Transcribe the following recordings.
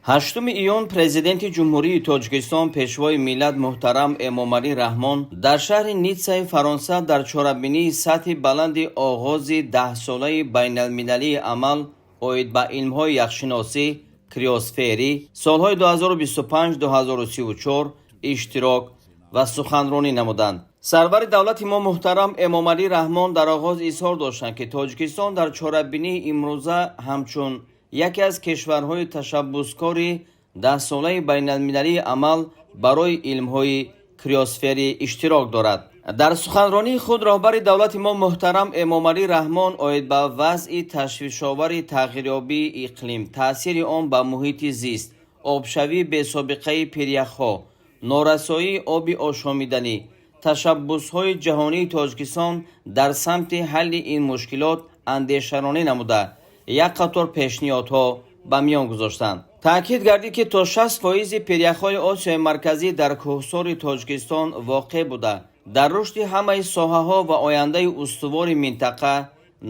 8 июн Президенти Ҷумҳурии Тоҷикистон, Пешвои миллат муҳтарам Эмомалӣ Раҳмон дар шаҳри Ниццаи Фаронса дар чорабинии сатҳи баланди оғози Даҳсолаи байналмилалии амал оид ба илмҳои яхшиносӣ криосферӣ солҳои 2025-2034 иштирок ва суханронӣ намуданд. Сарвари давлати мо муҳтарам Эмомалӣ Раҳмон дар оғоз изҳор доштанд, ки Тоҷикистон дар чорабинии имрӯза ҳамчун яке аз кишварҳои ташаббускори Даҳсолаи байналмилалии амал барои илмҳои криосферӣ иштирок дорад. Дар суханронии худ роҳбари давлати мо муҳтарам Эмомалӣ Раҳмон оид ба вазъи ташвишовари тағйирёбии иқлим, таъсири он ба муҳити зист, обшавии бесобиқаи пиряхҳо, норасоии оби ошомиданӣ, ташаббусҳои ҷаҳонии Тоҷикистон дар самти ҳалли ин мушкилот андешаронӣ намуда, як қатор пешниҳодҳо ба миён гузоштанд. Таъкид гардид, ки то 60 фоизи пиряхҳои Осиёи Марказӣ дар кӯҳсори Тоҷикистон воқеъ буда, дар рушди ҳамаи соҳаҳо ва ояндаи устувори минтақа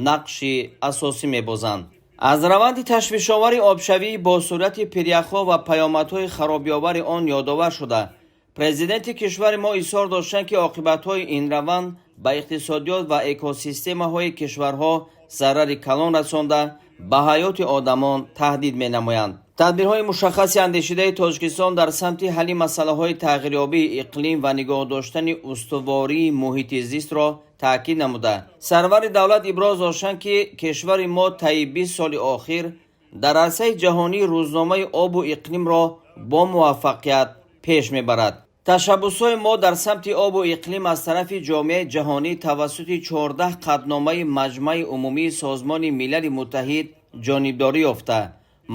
нақши асосӣ мебозанд. Аз раванди ташвишовари обшавии бо суръати пиряхҳо ва паёмадҳои харобиовари он ёдовар шуда, президенти кишвари мо изҳор доштанд, ки оқибатҳои ин раванд ба иқтисодиёт ва экосистемаҳои кишварҳо зарари калон расонда, ба ҳаёти одамон таҳдид менамоянд. Тадбирҳои мушаххаси андешидаи Тоҷикистон дар самти ҳалли масъалаҳои тағйирёбии иқлим ва нигоҳ доштани устувории муҳити зистро таъкид намуда, сарвари давлат иброз доштанд, ки кишвари мо таи 20 соли охир дар арсаи ҷаҳонӣ рӯзномаи обу иқлимро бо муваффақият пеш мебарад. Ташаббусҳои мо дар самти обу иқлим аз тарафи ҷомеаи ҷаҳонӣ тавассути 14 қатъномаи Маҷмаи Умумии Созмони Милали Муттаҳид ҷонибдорӣ ёфта,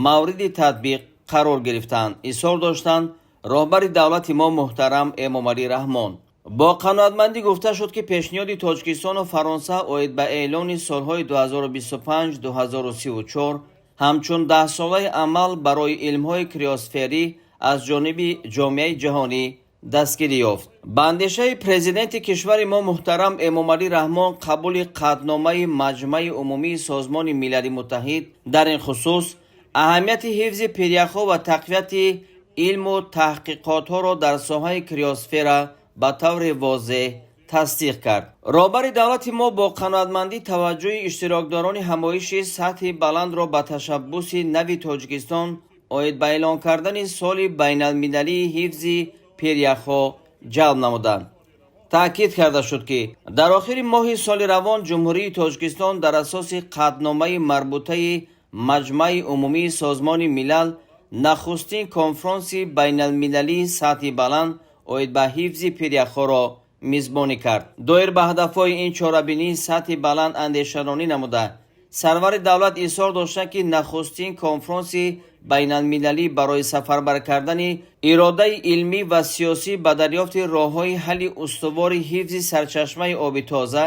мавриди татбиқ қарор гирифтанд, изҳор доштанд роҳбари давлати мо муҳтарам Эмомалӣ Раҳмон. Бо қаноатмандӣ гуфта шуд, ки пешниҳоди Тоҷикистону Фаронса оид ба эълони солҳои 2025-2034 ҳамчун Даҳсолаи амал барои илмҳои криосферӣ аз ҷониби ҷомеаи ҷаҳонӣ дастгирӣ ёфт. Ба андешаи президенти кишвари мо муҳтарам Эмомалӣ Раҳмон, қабули қатъномаи Маҷмаи Умумии Созмони Милали Муттаҳид дар ин хусус аҳамияти ҳифзи пиряхҳо ва тақвияти илму таҳқиқотҳоро дар соҳаи криосфера ба таври возеҳ тасдиқ кард. Роҳбари давлати мо бо қаноатмандӣ таваҷҷӯҳи иштирокдорони ҳамоиши сатҳи баландро ба ташаббуси нави Тоҷикистон оид ба эълон кардани соли байналмилалии ҳифзи пиряхҳо ҷалб намуданд. Таъкид карда шуд, ки дар охири моҳи соли равон Ҷумҳурии Тоҷикистон дар асоси қатъномаи марбутаи Маҷмаи Умумии Созмони Милал нахустин конфронси байналмилалии сатҳи баланд оид ба ҳифзи пиряхҳоро мизбонӣ кард. Доир ба ҳадафҳои ин чорабинии сатҳи баланд андешаронӣ намуда, сарвари давлат изҳор доштанд, ки нахустин конфронси байналмилалӣ барои сафарбар кардани иродаи илмӣ ва сиёсӣ ба дарёфти роҳҳои ҳалли устувори ҳифзи сарчашмаи оби тоза,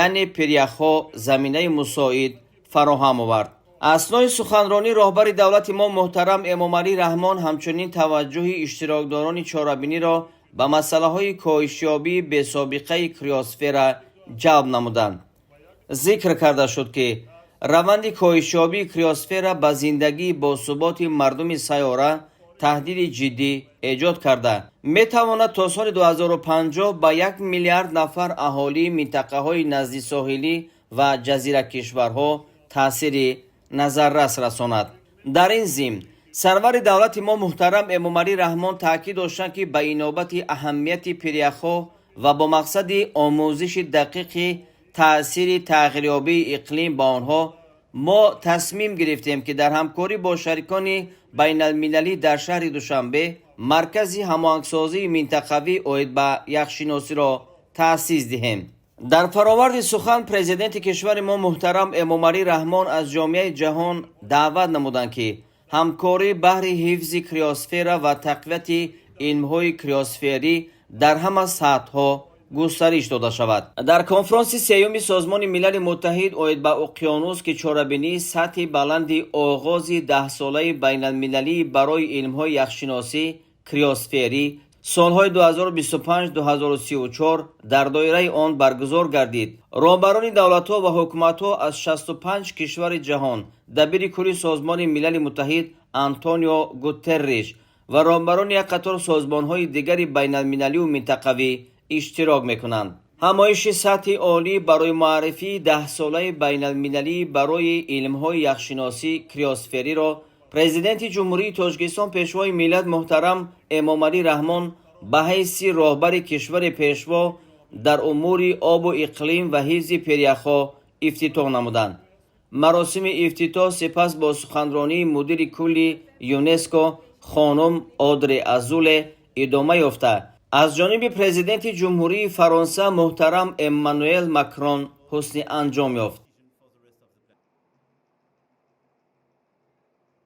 яъне пиряхҳо, заминаи мусоид фароҳам овард. Аснои суханронӣ роҳбари давлати мо муҳтарам Эмомалӣ Раҳмон ҳамчунин таваҷҷӯҳи иштирокдорони чорабиниро ба масъалаҳои коҳишёбии бесобиқаи криосфера ҷалб намуданд. Зикр карда шуд, ки раванди коҳишёбии криосфера ба зиндагии босуботи мардуми сайёра таҳдиди ҷиддӣ эҷод карда метавонад, то соли 2050 ба 1 миллиард нафар аҳолии минтақаҳои наздисоҳилӣ ва ҷазиракишварҳо таъсири назаррас расонад. Дар ин зимн сарвари давлати мо муҳтарам Эмомалӣ Раҳмон таъкид доштанд, ки ба инобати аҳамияти пиряхҳо ва бо мақсади омӯзиши дақиқи таъсири тағйирёбии иқлим ба онҳо мо тасмим гирифтем, ки дар ҳамкорӣ бо шарикони байналмилалӣ дар шаҳри Душанбе маркази ҳамоҳангсозии минтақавӣ оид ба яхшиносиро таъсис диҳем. Дар фароварди сухан президенти кишвари мо муҳтарам Эмомалӣ Раҳмон аз ҷомеаи ҷаҳон даъват намуданд, ки ҳамкорӣ баҳри ҳифзи криосфера ва тақвияти илмҳои криосферӣ дар ҳама сатҳҳо густариш дода шавад. Дар конфронси сеюми Созмони Милали Муттаҳид оид ба уқёнус, ки чорабинии сатҳи баланди оғози Даҳсолаи байналмилалӣ барои илмҳои яхшиносӣ криосферӣ солҳои 2025-2034 дар доираи он баргузор гардид, роҳбарони давлатҳо ва ҳукуматҳо аз 65 кишвари ҷаҳон, дабири кулли Созмони Милали Муттаҳид. Антонио Гутерриш ва роҳбарони як қатор созмонҳои дигари байналмилалию минтақавӣ иштирок мекунанд. Ҳамоиши сатҳи олӣ барои муаррифии даҳсолаи байналмилалӣ барои илмҳои яхшиносӣ криосфериро Президенти Ҷумҳурии Тоҷикистон, Пешвои миллат муҳтарам Эмомалӣ Раҳмон ба ҳайси роҳбари кишвари пешво дар умури обу иқлим ва ҳифзи пиряхҳо ифтитоҳ намуданд. Маросими ифтитоҳ сипас бо суханронии мудири кулли ЮНЕСКО хонум Одри Азуле идома ёфта, аз ҷониби Президенти Ҷумҳурии Фаронса муҳтарам Эммануэл Макрон ҳусни анҷом ёфт.